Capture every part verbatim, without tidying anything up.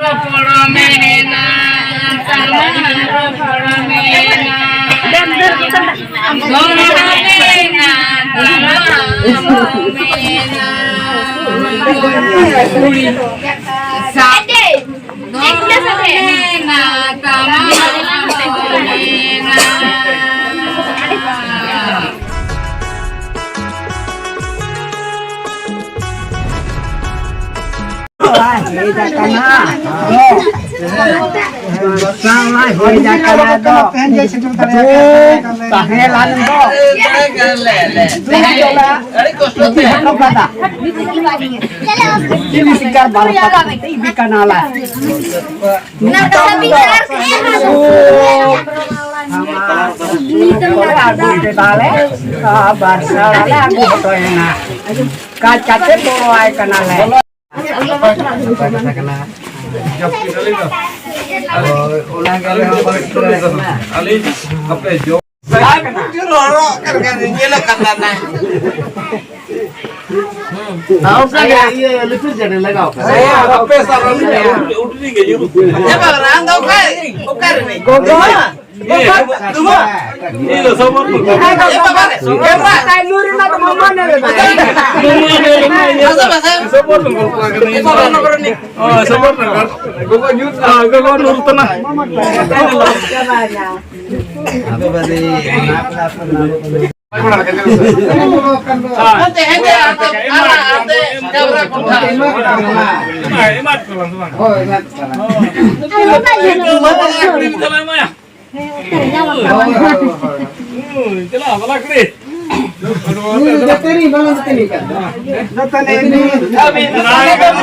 ᱨᱚᱯᱚᱲ ᱢᱮᱱᱟ, ᱥᱟᱱᱟᱢ ᱨᱚᱯᱚᱲ ᱢᱮᱱᱟ᱾ ᱜᱚᱲᱚ ᱢᱮᱱᱟ, ᱛᱟᱞᱟ ᱢᱮᱱᱟ᱾ ᱥᱟᱰᱮ᱾ ᱜᱚᱲᱚ ᱢᱮᱱᱟ, ᱛᱟᱞᱟ ᱢᱮᱱᱟ᱾ ᱦᱮᱡ ᱟᱠᱟᱱᱟ ᱫᱚ᱾ ᱥᱟᱶᱞᱟᱭ ᱦᱮᱡ ᱟᱠᱟᱱᱟ ᱫᱚ᱾ ᱫᱩᱠ ᱛᱟᱦᱮᱸ ᱞᱮᱱ ᱫᱚ᱾ ᱫᱩᱠ ᱫᱚ ᱟᱹᱰᱤ ᱠᱚᱥᱴᱚ ᱛᱮ ᱦᱚᱴᱚ ᱠᱟᱫᱟ᱾ ᱪᱤᱞᱤ ᱥᱤᱠᱟᱨ ᱵᱟᱨᱚ ᱴᱟᱠᱟ ᱤᱫᱤ ᱠᱟᱱᱟ ᱞᱮ᱾ ᱱᱤᱛᱚᱝ ᱫᱚ ᱫᱩᱠ ᱟᱹᱜᱩ ᱠᱮᱫᱟ ᱞᱮ᱾ ᱵᱟᱨ ᱥᱟᱲ ᱞᱮ ᱟᱹᱜᱩ ᱦᱚᱴᱚᱭᱮᱱᱟ᱾ ᱠᱟᱡ ᱠᱟᱛᱮ ᱜᱚᱲᱚᱣᱟᱭ ᱠᱟᱱᱟᱞᱮ᱾ ᱦᱳᱭ, ᱚᱱᱟ ᱜᱮ ᱟᱞᱮ ᱦᱚᱸ ᱵᱟᱞᱮ ᱴᱷᱤᱠᱟᱹ ᱫᱟᱲᱮᱭᱟᱜ ᱠᱟᱱᱟ᱾ ᱟᱹᱞᱤᱧ ᱟᱯᱮ ᱡᱚᱢ ᱨᱚᱲᱚᱜ ᱠᱟᱱ ᱠᱷᱟᱱ ᱧᱮᱞᱚᱜ ᱠᱟᱱ ᱛᱟᱦᱮᱱᱟ᱾ ᱚᱱᱠᱟ ᱜᱮ ᱤᱭᱟᱹ ᱞᱩᱛᱩᱨ ᱡᱟᱹᱱᱤ ᱞᱟᱜᱟᱣ ᱠᱟᱱᱟ᱾ ᱦᱮᱸ, ᱟᱯᱮ ᱥᱟᱨ ᱩᱰᱤ ᱜᱮ ᱧᱩᱨᱩᱜ ᱠᱟᱱᱟ᱾ ᱮ ᱵᱟᱵᱟ, ᱟᱢ ᱫᱚ ᱚᱠᱟ, ᱚᱠᱟ ᱨᱤᱱᱤᱡ? ᱜᱚᱜᱚ᱾ ᱤᱭᱟᱹ, ᱤᱭᱟᱹ, ᱥᱚᱵᱚᱨ ᱫᱚ᱾ ᱮ ᱵᱟᱵᱟ ᱨᱮ, ᱮ ᱵᱟᱵᱟ᱾ ᱥᱚᱵᱚᱨ ᱫᱚ ᱜᱚᱞᱯᱚ ᱠᱟᱱᱟ᱾ ᱦᱳᱭ, ᱥᱚᱵᱚᱨ ᱱᱚᱜᱚᱨ᱾ ᱜᱚᱜᱚ ᱧᱩᱛ᱾ ᱦᱳᱭ, ᱜᱚᱜᱚ ᱱᱩᱨᱛᱚᱱᱟ᱾ ᱟᱯᱮ ᱵᱟᱫᱮ᱾ ᱦᱮᱸᱫᱮ, ᱦᱮᱸᱫᱮ, ᱟᱨᱟᱜ, ᱦᱮᱸᱫᱮ, ᱡᱟᱣᱨᱟ ᱠᱚᱸᱰᱷᱟ᱾ ᱦᱳᱭ, ᱮᱢᱟ ᱠᱚ ᱛᱟᱞᱟᱝ, ᱮᱢᱟ ᱠᱚ ᱛᱟᱞᱟᱝ᱾ ᱦᱳᱭ, ᱮᱢᱟ ᱠᱚ ᱛᱟᱞᱟᱝ᱾ ᱦᱳᱭ, ᱦᱳᱭ, ᱦᱳᱭ᱾ ᱦᱳᱭ, ᱪᱟᱞᱟᱜ, ᱵᱟᱞᱟ ᱠᱩᱲᱤ᱾ ᱱᱩᱭ ᱫᱚ ᱫᱟᱹᱛᱟᱹᱱᱤ, ᱵᱟᱝ ᱫᱟᱹᱛᱟᱹᱱᱤ ᱠᱟᱱᱟ᱾ ᱫᱟᱹᱛᱟᱹᱱᱤ᱾ ᱟᱹᱵᱤᱱ ᱫᱚ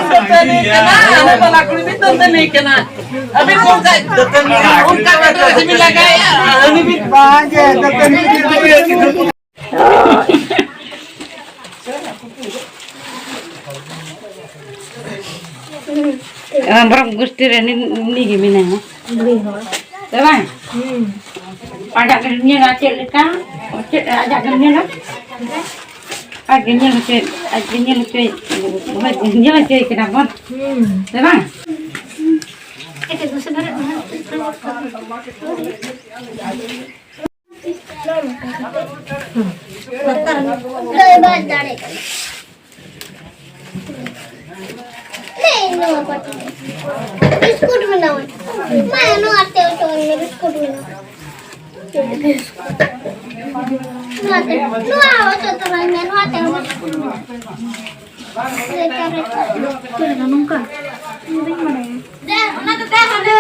ᱫᱟᱹᱛᱟᱹᱱᱤ ᱠᱟᱱᱟ, ᱟᱞᱮ ᱵᱟᱞᱟ ᱠᱩᱲᱤ ᱵᱤᱱ ᱫᱟᱹᱛᱟᱹᱱᱤ ᱠᱟᱱᱟ᱾ ᱟᱹᱵᱤᱱ ᱠᱚ ᱚᱱᱠᱟ ᱫᱟᱹᱛᱟᱹᱱᱤ, ᱚᱱᱠᱟ ᱠᱟᱛᱮ ᱵᱤᱱ ᱞᱟᱜᱟᱭᱟ, ᱟᱹᱵᱤᱱ ᱵᱟᱝ ᱜᱮ, ᱫᱟᱹᱛᱟᱹᱱᱤ᱾ ᱦᱮᱢᱵᱨᱚᱢ ᱜᱩᱥᱴᱤ ᱨᱮ ᱱᱤ-, ᱱᱤ ᱜᱮ ᱢᱮᱱᱟᱭᱟ᱾ ᱵᱩᱲᱦᱤ ᱦᱚᱲ᱾ ᱥᱮ ᱵᱟᱝ? ᱦᱩᱸ᱾ ᱟᱡᱟᱜ ᱜᱮ ᱧᱮᱞᱟ ᱪᱮᱫ ᱞᱮᱠᱟ, ᱪᱮᱫ ᱟᱡᱟᱜ ᱜᱮ ᱧᱮᱞᱟ᱾ ᱟᱡ ᱜᱮ ᱧᱮᱞ ᱦᱚᱪᱚᱭ, ᱟᱡ ᱜᱮ ᱧᱮᱞ ᱦᱚᱪᱚᱭ, ᱧᱮᱞ ᱦᱚᱪᱚᱭ ᱠᱟᱱᱟ ᱵᱚᱱ᱾ ᱦᱩᱸ᱾ ᱥᱮ ᱵᱟᱝ? ᱫᱟᱹᱲ ᱵᱟᱭ ᱫᱟᱲᱮᱭᱟᱜ ᱠᱟᱱᱟ᱾ ᱱᱮ, ᱱᱚᱣᱟ ᱯᱟᱴᱤ ᱨᱮ᱾ ᱵᱤᱥᱠᱩᱴ ᱵᱮᱱᱟᱣ᱾ ᱢᱟ, ᱱᱚᱣᱟ ᱛᱮ ᱚᱪᱚᱜ ᱢᱮ, ᱵᱤᱥᱠᱩᱴ ᱵᱮᱱᱟᱣ᱾ ᱱᱚᱣᱟ ᱛᱮ, ᱱᱚᱣᱟ ᱚᱪᱚᱜ ᱛᱚᱨᱟᱭ ᱢᱮ, ᱱᱚᱣᱟ ᱛᱮ ᱵᱤᱥᱠᱩᱴ ᱵᱮᱱᱟᱣ᱾ ᱪᱮᱫ ᱞᱮᱠᱟ ᱱᱚᱝᱠᱟ? ᱤᱧ ᱵᱟᱹᱧ ᱵᱟᱲᱟᱭᱟ᱾ ᱫᱮ, ᱚᱱᱟ ᱫᱚ ᱫᱮ, ᱦᱟᱸᱰᱮ᱾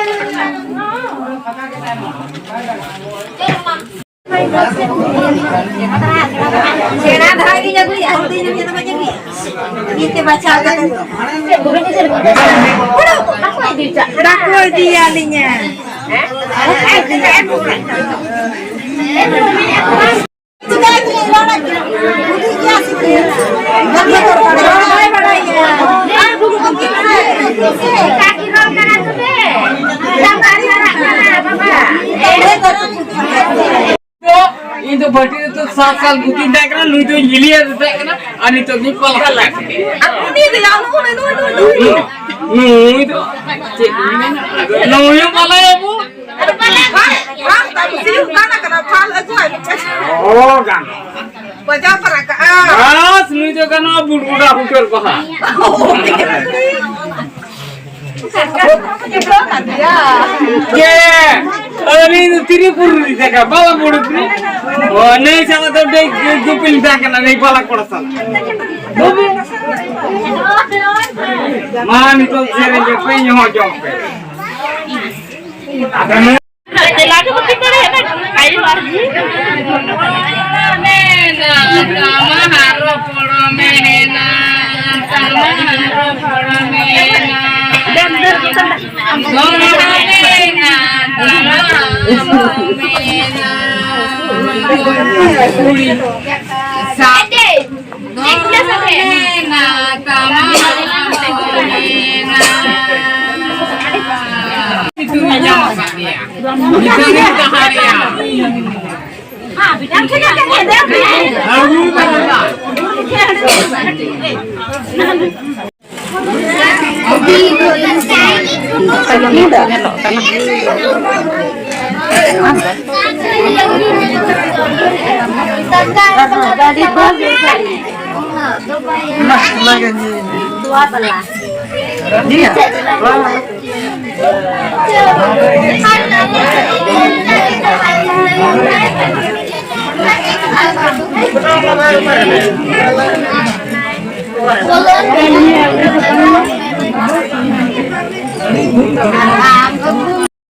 ᱥᱮᱬᱟ ᱫᱷᱟᱨᱟ ᱜᱤᱧ ᱟᱹᱜᱩᱭᱟ, ᱦᱩᱰᱤᱧ ᱧᱚᱜ ᱫᱚ ᱵᱟᱹᱧ ᱟᱹᱜᱩᱭᱟ᱾ ᱤᱭᱟᱹᱛᱮ ᱵᱟᱪᱷᱟᱣ ᱠᱟᱛᱮ᱾ ᱵᱟᱠᱚ ᱤᱫᱤᱭᱟ ᱟᱹᱞᱤᱧᱟ᱾ ᱤᱧ ᱫᱚ ᱵᱷᱟᱹᱴᱤ ᱨᱮᱫᱚ ᱥᱟᱛ ᱥᱟᱞ ᱜᱩᱯᱤᱧ ᱛᱟᱦᱮᱸ ᱠᱟᱱᱟ, ᱱᱩᱭ ᱫᱚ engineer ᱮ ᱛᱟᱦᱮᱸ ᱠᱟᱱᱟ, ᱟᱨ ᱱᱤᱛᱚᱜ ᱫᱚᱧ ᱯᱟᱞᱦᱟ ᱠᱟᱱᱟ᱾ ᱟᱨ ᱩᱱᱤ ᱫᱚ ᱭᱟ, ᱱᱩᱭ, ᱱᱩᱭ, ᱱᱩᱭ, ᱱᱩᱭ᱾ ᱱᱩᱭ ᱫᱚ ᱪᱮᱫ ᱤᱧ ᱢᱮᱱᱟ? ᱱᱩᱭ ᱦᱚᱸ ᱯᱟᱞᱦᱟ ᱭᱟᱵᱚ᱾ ᱟᱫᱚ ᱯᱟᱞᱦᱟ ᱠᱷᱟᱱ, ᱠᱷᱟᱱ ᱛᱟᱵᱚ ᱥᱤᱭᱩᱜ ᱜᱟᱱ ᱠᱟᱱᱟ, ᱯᱷᱟᱞ ᱟᱹᱜᱩᱣᱟᱭ ᱢᱮ᱾ ᱚ, ᱜᱟᱱ᱾ ᱵᱟᱡᱟᱣ ᱯᱟᱨᱟ ᱠᱟᱜᱼᱟ᱾ ᱵᱟᱥ, ᱱᱩᱭ ᱫᱚ ᱜᱟᱱᱚᱜᱼᱟ, ᱵᱩᱰᱵᱩᱰᱟ ᱦᱩᱴᱟᱹᱨ ᱵᱟᱦᱟ᱾ ᱜᱮ, ᱟᱹᱞᱤᱧ ᱫᱚ ᱛᱤᱨᱤ ᱯᱩᱨᱩ ᱞᱤᱧ ᱛᱟᱦᱮᱸ ᱠᱟᱱᱟ, ᱵᱟᱵᱟ ᱵᱩᱰᱩ ᱛᱤᱨᱤ᱾ ᱚ, ᱱᱟᱹᱭ ᱥᱟᱞᱟ ᱫᱚ ᱰᱮ-, ᱜᱩᱯᱤ ᱞᱤᱧ ᱛᱟᱦᱮᱸ ᱠᱟᱱᱟ, ᱱᱟᱹᱭ ᱵᱟᱞᱟ ᱠᱚᱲᱟ ᱥᱟᱞᱟ᱾ ᱢᱟ, ᱱᱤᱛᱚᱜ ᱥᱮᱨᱮᱧ ᱯᱮ, ᱯᱮ ᱧᱚᱦᱚᱜ ᱡᱚᱝ ᱯᱮ᱾ ᱟᱫᱚ ᱱᱩᱭ ᱞᱟᱹᱴᱩ ᱠᱚ ᱯᱤᱴᱷᱟᱹ ᱨᱮ ᱦᱮᱱᱟᱜ ᱟᱭᱳ ᱟᱨ ᱡᱤ᱾ ᱢᱮᱱᱟ, ᱛᱟᱢᱟ ᱦᱟᱨᱚ ᱯᱚᱲᱚ ᱢᱮᱱᱟ, ᱛᱟᱢᱟ ᱦᱟᱨᱚ ᱯᱚᱲᱚ ᱢᱮᱱᱟ᱾ ᱫᱮᱱ, ᱫᱮᱱ, ᱫᱮᱱ᱾ ᱜᱚᱲᱚ ᱢᱮᱱᱟ, ᱛᱟᱢᱟ ᱦᱟᱨᱚ ᱢᱮᱱᱟ᱾ ᱠᱩᱲᱤ᱾ ᱥᱟᱛ᱾ ᱧᱮᱞᱚᱜ ᱠᱟᱱᱟ᱾ ᱢᱟ, ᱚᱱᱟᱜᱮ ᱧᱩᱭ ᱢᱮ᱾ ᱛᱚᱣᱟ ᱵᱟᱞᱟ᱾ ᱱᱤᱭᱟᱹ? ᱵᱟᱝ᱾